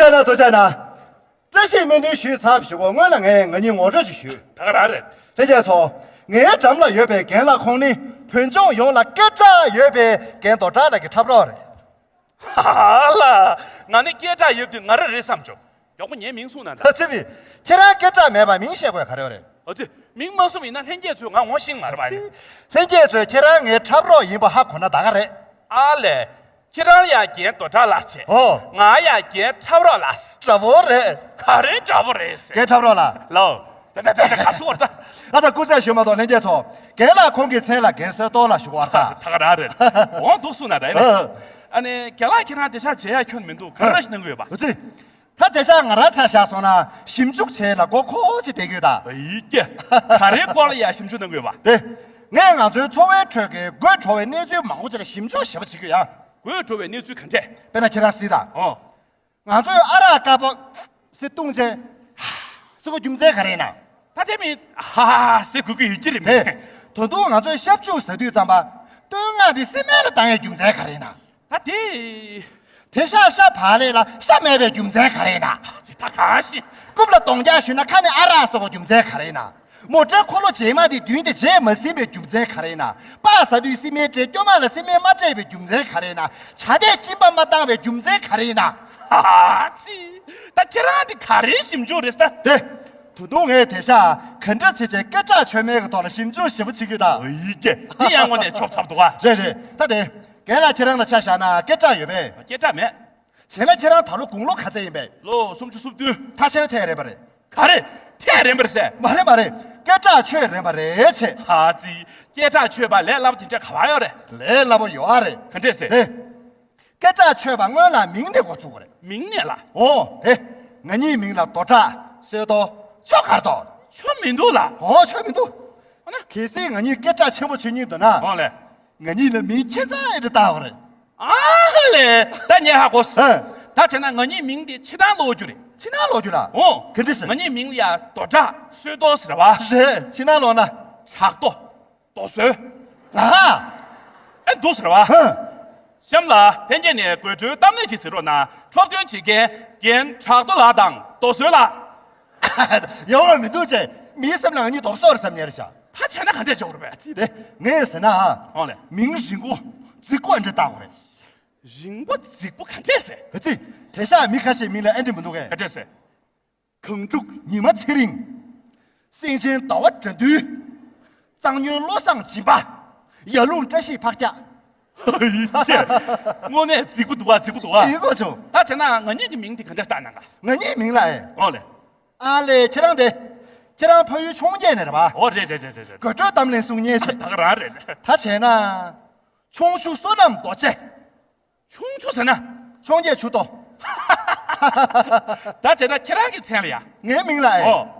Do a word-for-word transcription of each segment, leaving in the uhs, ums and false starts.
དཔེར་ན་ཐུགས་རྗེ་གནང་། བཀྲ་ཤིས་སྨོན་འདུན་ཞུས་ཚར་བ་ཞུ་གོ། སྔོན་ལ་ངས་ང་གཉིས་ངོ་སྤྲོད་ཅིག་ཞུས། ད་ག་རང་རེད། ལྷན་རྒྱས་ཚོ། ངའི་འགྲམ་ལ་ཡོད་པའི་རྒན་ལགས་ཁོང་ནི་བོད་ལྗོངས་ཡོངས་ལ་སྐད་གྲགས་ཡོད་པའི་རྒན་རྡོ་གྲགས་ལགས་ཀྱི་འཁྲབ་རོགས་རེད། ཧ་ལ། ང་ནི་སྐད་གྲགས་ཡོད་དུས་ང་རང་རེད་བསམ་བྱུང་། མགྱོགས་པོ་ངའི་མིང་གསུངས་ན་ད། ཧ་ཙི་བི། ཁྱེད་རང་སྐད་གྲགས་མེད་པ་མིང་བཤད་དགོས་ག་རེ་ཡོད་རེད། ཨོ་ཙི། མིང་མ་གསུངས་ཡིན་ན་ལྷན་རྒྱས་ཚོས་ང་ངོ་ཤེས་མ་རེད་པ། ལྷན་རྒྱས་ཚོས་ཁྱེད་རང་ངའི་འཁྲབ་རོགས་ཡིན་པ་ཧ་གོ་ན་ད་ག་རེད། ཨ་ལས། ཁྱེད་རང་ཡང་རྒན་རྡོ་གྲགས་ལགས་བྱས། ཨོ། ང་ཡང་རྒན་འཁྲབ་རོགས་ལགས། འདྲ་པོ་རེད། ག་རེ་འདྲ་པོ་རེད་ཟེར། རྒན་འཁྲབ་རོགས་ལགས། ལོ། ད་ད་ད་ད་ག་སུ་བར་ད། ཨ་ཙི་སྐུ་མཁྱེན་ཞུ་མ་གཏོགས་ལྷན་རྒྱས་ཚོ། རྒན་ལགས་ཁོང་གི་མཚན་ལ་རྒན་བསོད་རྡོར་ལགས་ཞུ་བར་ད། ད་ག་རང་རེད། འོང་འདུག་གསུངས་ན་ད་ཡིན། ཨ་ནི་རྒན་ལགས་ཁྱེད་རང་དེ་ཤག་བྱེད་ཡ་ཁྱོན་མི་འདུག་ག་རེ་ཞིག་གནང་གི་ཡོད་པ། ཨ་ཙི། ད་དེ་ཤག་ང་རང་ཆ་བཞག་སོང་ན་ཞིབ་འཇུག་བྱས་ལ་མགོ་འཁོར་ཅིག་བསྡད་ཀྱི་ཡོད་ད། ཨི་ཀྱེ། ག་རེའི་སྐོར་ལ་ཡ་ཞིབ་འཇུག་གནང་དགོས་པ། དེ། ངས་ང་ཚོའི་འཚོ་བའི་ཁྲོད་ཀྱི་དགོད་བྲོ་བའི་གནས་ཚུལ་མང་པོ་ཅིག་ལ་ཞིབ་འཇུག་ཞེ་པོ་བྱེད་ཀྱི་ཡོད། དགོད་བྲོ་བའི་གནས་ཚུལ་ག་འདྲས། དཔེར་ན་ཁྱེད་རང་གཟིགས་དང་། ཨོ། ང་ཚོས་ཨ་རག་དཀར་པོ་སེ་བཏུང་བྱས། ཧ་ཟེར་གོ་རྒྱུ་མཚན་ག་རེ་ཡིན་ན། ད་དེ་མིན་ཧ་ཧ་ཟེར་དགོས་ཀྱི་ཡོད་ཀྱི་རེད་དེ། མིན། ད་དུང་ང་ཚོས་ཤབ་ཅུ་ཟ་དུས་ཙམ་པ། བསྟོད་བསྔགས་དེ་སེ་མེད་ལ་བཏང་ཡའི་རྒྱུ་མཚན་ག་རེ་ཡིན་ན། ད་དེ། དེ་ཤ་ཤ་བག་ལེབ་ལ་ཤ་མེད་པའི་རྒྱུ་མཚན་ག་རེ་ཡིན་ན། ཨ་ཙི་ད་གང་ཤེས། རྐུབ་ལ་རྡོག་རྒྱག་གཞུས་ན་ཁ་ནས་ཨ་རག་ཟེར་བའི་རྒྱུ་མཚན་ག་རེ་ཡིན་ན། མོ་ཊའི་འཁོར་ལོ་རྗེས་མ་དེ་མདུན་དེ་རྗེས་མ་ཟིན་པའི་རྒྱུ་མཚན་ག་རེ་ཡིན་ན། སྤགས་ཟ་དུས་སི་མེ་སྤྲད་སྐྱོ་མ་ལ་སི་མེ་མ་སྤྲད་པའི་རྒྱུ་མཚན་ག་རེ་ཡིན་ན། ཇ་དེ་གཅིན་པ་མ་བཏང་བའི་རྒྱུ་མཚན་ག་རེ་ཡིན་ན། ཨ་ཙི། ད་ཁྱེད་རང་དེ་ག་རེའི་ཞིབ་འཇུག་རེད་ཟེར། དེ། ད་དུང་ངས་དེ་ཤ་ག་འདྲ་བྱས་བྱས་སྐད་གྲགས་ཆོད་མེད་ཀྱི་ཐོག་ལ་ཞིབ་འཇུག་ཞིབ་པོ་བྱེད་ཀྱི་ཡོད་ད། ཨོ་ཡི་ཀྱེ། འདི་ཡང་དངོས་གནས་ཆོབ་ཚབ་འདུག་ག་རེད་རེད། ད་དེ། རྒན་ལགས་ཁྱེད་རང་ལ་ཆ་བཞག་ན་སྐད་གྲགས་ཡོད་པས། སྐད་གྲགས་མེད། བྱས་ན་ཁྱེད་རང་ད་ལོ་དགུང་ལོ་ག་ཚད་ཡིན་པས། ལོ་སུམ་ཅུ་སོ་བདུན། ཐ་ཆད་ཐད་རན་པ་རེད། ག་རེ། ཐད་རན་པ་རེད་ཟེར། མ་རེད་མ་རེད། སྐད་གྲགས་ཆོད་རན་པ་རེད་ཟེར། ཧ་ཙི། སྐད་གྲགས་ཆོད་པ་ལས་སླ་པོ་དེ་འདྲ་ག་པར་ཡོད་རེད། ལས་སླ་པོ་ཡོད་ཨ་རེད། ག་འདྲས་ཟེར། ཨེ། སྐད་གྲགས་ཆོད་པ་སྔོན་ལ་མིང་ནས་འགོ་ཚུགས་པ་རེད། མིང་ནས་ལ། ཨོ། ཨེ། ང་གཉིས་མིང་ལ་རྡོ་གྲགས་བསོད་རྡོར་ཆོ་གར་དོ། ཆོ་མི་འདུག་ལ། ཨོ་ཆོ་མི་འདུག་ཨོ་ན། གལ་སྲིད་ང་གཉིས་སྐད་གྲགས་ཆེན་པོ་བྱེད་སྙིང་འདོད་ན། ཨོ་ལེ། ང་གཉིས་ལ་མིང་ཁྱད་མཚར་ཨེ་འདྲ་བཏགས་པ་རེད། ཨ་ལེ། ད་ངས་ཧ་གོ་སོང་། ཨ། ད་བྱས་ན་ང་གཉིས་མིང་དེ་ཕྱི་ནང་ལོགས་རྒྱུ་རེད། ཕྱི་ནང་ལོགས་རྒྱུ་ལ། ཨོ། ག་འདྲ་ཟེར། ང་གཉིས་མིང་ལ་ཡ་རྡོ་གྲགས་བསོད་རྡོར་ཟེར་བ། རེད་ཕྱི་ནང་ལོགས་ན། གྲགས་རྡོ། རྡོ་བསོད། ལ། ཨེ་འདུག་ཟེར་བ། ཧ། གཤམ་ལ་ལྷན་རྒྱས་ནས་དགོད་བྲོའི་གཏམ་གླེང་ཅིག་གཟིགས་རོགས་གནང་། འཁྲབ་སྟོན་བྱེད་མཁན་རྒན་གྲགས་རྡོ་ལགས་དང་རྡོ་བསོད་ལགས། ཡོང་བ་མི་འདུག་ཅེས་མིའི་སེམས་ལ་ང་གཉིས་རྡོབ་སོག་རེད་བསམ་ཉེ་རེད་ཤག་ད་བྱས་ན་ག་འདྲས་བྱེད་དགོས་རེད་པས། ཅི་རེད། ངས་ཟེར་ན་ཨ། ཨོ་ལེ། མིང་རིང་པོ་རྫིག་པོ་ཨ་འདྲས་བཏགས་དགོས་རེད། རིང་པོ་རྫིག་པོ་ག་འདྲས་ཟེར། ཨ་ཙི། དེང་སང་མི་ཁ་ཤས་མིང་ལ་ཨ་འདྲས་མི་འདུག་གས། ག་འདྲས་ཟེར། གངས་ཕྲུག་ཉི་མ་ཚེ་རིང་། སེང་ཆེན་ཟླ་བ་དགྲ་འདུལ། གཙང་སྨྱོན་བློ་བཟང་སྦྱིན་པ། ཡར་ཀླུང་བཀྲ་ཤིས་ཕག་སྐྱག་དངོས་གནས་རྫིག་པོ་འདུག་ཨ་རྫིག་པོ་འདུག་ཨ། ཡིན་པ་བྱུང་། ད་བྱས་ན་ང་གཉིས་ཀྱི་མིང་དེ་ག་འདྲ་བཏགས་གནང་ག་ང་གཉིས་མིང་ལ་ཨེ། ཨོ་ལེ། ཨ་ལེ་ཁྱེད་རང་དེ། ཁྱེད་རང་ཕ་ཡུལ་འཕྱོངས་རྒྱས་ནས་རེད་པ། ཨོ་རེད་རེད་རེད་རེད། དགོད་བྲོའི་གཏམ་གླེང་གསུང་མཁན་ཞིག་ད་ག་རང་རེད། ད་བྱས་ན། འཕྱོངས་ཆུ་བསོད་ནམས་རྡོ་རྗེ། འཕྱོངས་ཆུ་ཟེར་ན། འཕྱོངས་རྒྱས་ཆུ་ཏོ། ད་བྱས་ན་ཁྱེད་རང་གི་མཚན་ལ་ཡ། ངའི་མིང་ལ་ཨེ། ཨོ།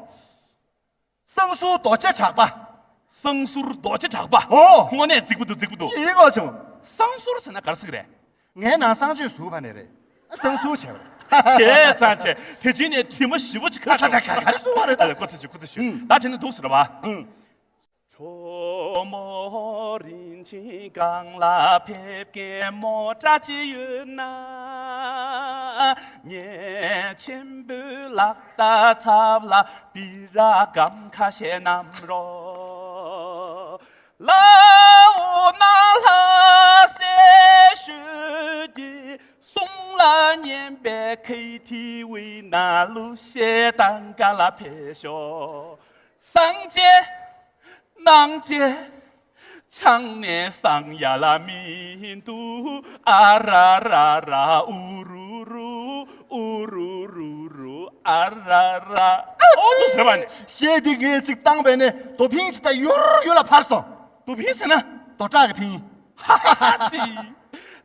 བསང་གསུར་རྡོ་རྗེ་གྲགས་པ། བསང་གསུར་རྡོ་རྗེ་གྲགས་པ། ཨོ། དངོས་གནས་རྫིག་པོ་འདུག་རྫིག་པོ་འདུག་ཡིན་དགོས་བྱུང་། བསང་གསུར་ཟེར་ན་ག་རེ་ཟེར་གི་རེད། ངའི་ནང་བསང་མཆོད་ཟུར་བ་ནས་རེད། བསང་གསུར་བྱས་པ་རེད། བྱས་ཙང་བྱས། དེ་བྱས་ནས་དྲི་མ་ཞིབ་པོ་ཅིག་ཁ་ཁ་ཁ་ཁ་རེ་གསུར་བ་རེད་ད། ཨ་ལ་ཀོ་ཚ་ཞིག་ཀོ་ཚ་ཞིག་ཨུང་། ད་བྱས་ན་འདུག་ཟེར་བ། ཨུང་། ཇོ་མོ་རིན་ཆེན་སྒང་ལ་ཕེབས་མཁན་མོ་ཊ་ཅིག་ཡོད་ན། ཉེ་ཆེན་པོའི་ལག་རྟགས་ཚབ་ལ་སྦི་རག་སྒམ་ཁ་ཤས་བསྣམས་རོགས། ལ་འོ་ན་ལྷ་སའི་ཤོད་ཀྱི་གསུང་ལ་སྙན་པའི་ཁེ་ཐི་ཝི་ནང་གླུ་གཞས་བཏང་ག་ལ་ཕེབས་ཤོག་སངས་རྒྱས། སྣང་བྱེད། ཆང་ནས་སངས་ཡ་ལ་མི་འདུག་ཨ་ར་ར་ར་ཨུ་རུ་རུ་ཨུ་རུ་རུ་རུ་ཨ་ར་ར། ཨོ་ལུ་ཟེར་བ་ནི། གཞས་འདི་ངས་ཅིག་བཏང་བས་ནས་རྡོ་ཕིང་ཅིག་ད་ཡུར་ཡུར་ལ་འཕར་སོང་། རྡོ་ཕིང་ཟེར་ན། རྡོ་གྲགས་ཀྱི་ཕིང་། ཧ་ཧ་ཧ་ཙི།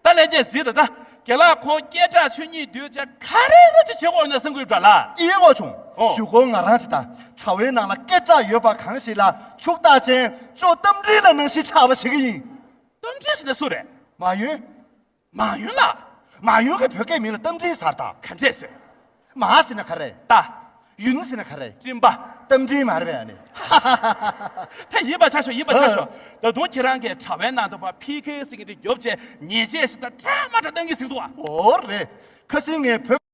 ད་ལན་ཅན་ཟིག་ད་ད། རྒན་ལགས་ཁོང་སྐད་གྲགས་ཆོད་སྙིང་འདོད་ཅེས་ག་རེ་རེ་ཅིག་བྱེད་དགོས་ན་བསམ་གི་ཡོད་པ་ལ། ཨེ་ཡོད་གོ་བྱུང་། ཨོ། ཞུ་གོ་ང་རང་ཅིག་ད། དྲ་བའི་ནང་ལ་སྐད་གྲགས་ཡོད་པ་གང་ཞིག་ལ་ཕྱུག་རྟགས་ཅན་ཅོ་རྟ་མགྲིན་ལ་ནང་བཞིན་ཆགས་པ་བྱེད་ཀྱི་ཡིན། རྟ་མགྲིན་ཟེར་ན་སུ་རེད། མ་ཡུན། མ་ཡུན་ལ། མ་ཡུན་གྱི་བོད་སྐད་མིང་ལ་རྟ་མགྲིན་ཟེར་ད། ག་འདྲས་ཟེར། མ་ཟེར་ན་ག་རེ། རྟ། ཡུན་ཟེར་ན་ག་རེ། སྤྲིན་པ། རྟ་མགྲིན་མ་རེད་པས་ཨ་ནི། ད་ཡིན་པ་ཆ་ཤོག་ཡིན་པ་ཆ་ཤོག་ད་དུང་ཁྱེད་རང་གིས་དྲ་བའི་ནང་དུ་ཕར་ཕི་ཁེ་ཟེར་གྱི་དེ་རྒྱོབ་བྱས་ཉེས་ཆད་ཞིག་ད་འདྲ་མ་འདྲ་གཏང་གི་ཟིག་འདུག་ཨ། འོ་རེད། ཁ་སང་ངས་བོད།